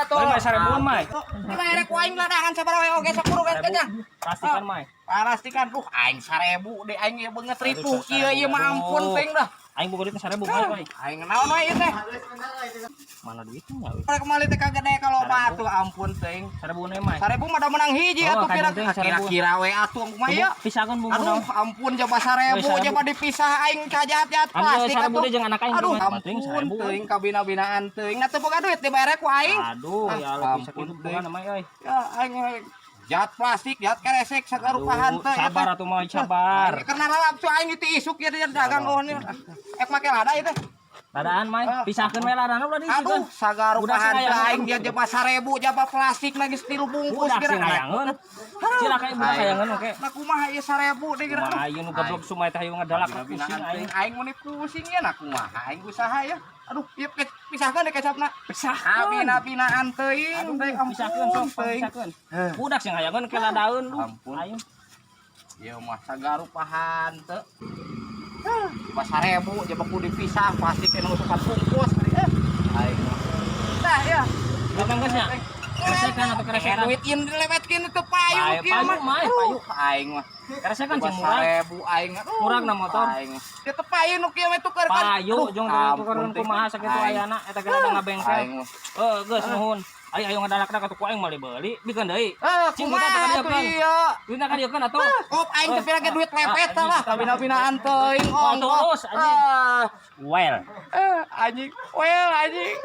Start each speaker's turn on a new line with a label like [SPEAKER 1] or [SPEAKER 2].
[SPEAKER 1] atuh.
[SPEAKER 2] Mai, mai 1000-an, Mai.
[SPEAKER 1] Dibayar ku aing ladangan sabaraha we oge 10 kan nya.
[SPEAKER 2] Plastikan, Mai.
[SPEAKER 1] Plastikan, duh aing 1000 deh, aing ieu beungeut ripuh
[SPEAKER 2] Aduh,
[SPEAKER 1] kieu ieu mah, ampun teuing dah.
[SPEAKER 2] Aing boga duit 1000, Mai, Mai.
[SPEAKER 1] Aing naon we ieu teh?
[SPEAKER 2] Mana duitnya we?
[SPEAKER 1] Mereka kembali teh kagede kalau atuh, ampun teuing.
[SPEAKER 2] 1000 ne, Mai.
[SPEAKER 1] 1000 mah da menang hiji
[SPEAKER 2] Oh,
[SPEAKER 1] atuh kira
[SPEAKER 2] kajeng teuing 1000.
[SPEAKER 1] Kira-kira we atuh kumaha ieu?
[SPEAKER 2] Pisahkeun bumbu
[SPEAKER 1] Aduh,
[SPEAKER 2] naon.
[SPEAKER 1] Ampun jaba 1000
[SPEAKER 2] 1000.
[SPEAKER 1] Jaba dipisah aing kajahat-jahat
[SPEAKER 2] Ambil
[SPEAKER 1] plastik
[SPEAKER 2] 1000
[SPEAKER 1] atuh.
[SPEAKER 2] deh jeung anak aing.
[SPEAKER 1] Aduh,
[SPEAKER 2] Mah,
[SPEAKER 1] ampun
[SPEAKER 2] teuing 1000.
[SPEAKER 1] teuing kabina-binaan teuing. Nah, teu boga duit dibayar ku aing.
[SPEAKER 2] Aduh,
[SPEAKER 1] Ah,
[SPEAKER 2] ya Allah, bisa
[SPEAKER 1] ampun,
[SPEAKER 2] kitu
[SPEAKER 1] teuing.
[SPEAKER 2] bukan, Mai euy.
[SPEAKER 1] Ya aing jahat plastik, jahat keresek sagarupahan
[SPEAKER 2] Aduh,
[SPEAKER 1] teh.
[SPEAKER 2] sabar atuh, Mai, sabar.
[SPEAKER 1] Karena nalapsu aing itu isuk ya dia dagang oh ini. Ek make lada ieu teh.
[SPEAKER 2] Ladaan, Mai,
[SPEAKER 1] Ah.
[SPEAKER 2] pisahkeun we ladana ulah
[SPEAKER 1] Aduh,
[SPEAKER 2] diisikeun.
[SPEAKER 1] sagarupahan
[SPEAKER 2] Budak sing
[SPEAKER 1] teh aing dia jaba 1000 jaba plastik lagi tilu bungkus
[SPEAKER 2] Budak
[SPEAKER 1] kira.
[SPEAKER 2] sing hayangeun. Cilaka ieu budak hayangeun oke.
[SPEAKER 1] Nah, kumaha ieu 1000 deui kira.
[SPEAKER 2] Kumaha ieu nu goblok sumai teh hayu ngadalak pusing
[SPEAKER 1] Binaan
[SPEAKER 2] aing.
[SPEAKER 1] teuing, aing mun pusing ya, nah kumaha aing usaha ya. Aduh, ieu pisahkeun deh kecapna.
[SPEAKER 2] Pisahkeun.
[SPEAKER 1] Kabina-binaan teuing,
[SPEAKER 2] Aduh,
[SPEAKER 1] teuing
[SPEAKER 2] pisahkeun
[SPEAKER 1] ampun
[SPEAKER 2] sok,
[SPEAKER 1] teuing.
[SPEAKER 2] Pisahkeun. Budak sing hayangeun ke ladaeun duh.
[SPEAKER 1] Ampun.
[SPEAKER 2] Aing.
[SPEAKER 1] Ieu mah sagarupahan teu. Jaba 1000 jaba kudu dipisah plastik anu usukan bungkus eh. Aing mah. Nah, ya.
[SPEAKER 2] Duit geus nya. Keresekan atau keresekan?
[SPEAKER 1] Duit ieu dilewetkeun teu payu
[SPEAKER 2] Payu,
[SPEAKER 1] kieu mah.
[SPEAKER 2] payu, Mai,
[SPEAKER 1] Aduh,
[SPEAKER 2] payu.
[SPEAKER 1] aing mah.
[SPEAKER 2] Keresekan
[SPEAKER 1] Jaba
[SPEAKER 2] sing murah.
[SPEAKER 1] 1000 aing. Aduh,
[SPEAKER 2] Murah na motor.
[SPEAKER 1] Aing mah. Ya teu payu nu kieu mah tukeurkeun.
[SPEAKER 2] Payu
[SPEAKER 1] Aduh,
[SPEAKER 2] jeung
[SPEAKER 1] ampun,
[SPEAKER 2] tukeurkeun
[SPEAKER 1] teuing.
[SPEAKER 2] kumaha sakitu
[SPEAKER 1] Aing.
[SPEAKER 2] ayana eta ge ada ngabengkel.
[SPEAKER 1] Aing mah.
[SPEAKER 2] Eh, geus nuhun. Ayo ayo ngadalak atuh ku aing meuli beuli, bikeun deui.
[SPEAKER 1] Eh,
[SPEAKER 2] Cing,
[SPEAKER 1] kumaha
[SPEAKER 2] kita
[SPEAKER 1] atuh
[SPEAKER 2] kadieukeun.
[SPEAKER 1] ieu?
[SPEAKER 2] Duitna kadiekeun atuh.
[SPEAKER 1] Kop aing teh pira ge duit lepet
[SPEAKER 2] Ah,
[SPEAKER 1] lah kabina-binaan teuing
[SPEAKER 2] Oh,
[SPEAKER 1] ongkoh.
[SPEAKER 2] terus, anjing.
[SPEAKER 1] Ah,
[SPEAKER 2] Well.
[SPEAKER 1] eh, anjing. Well, anjing.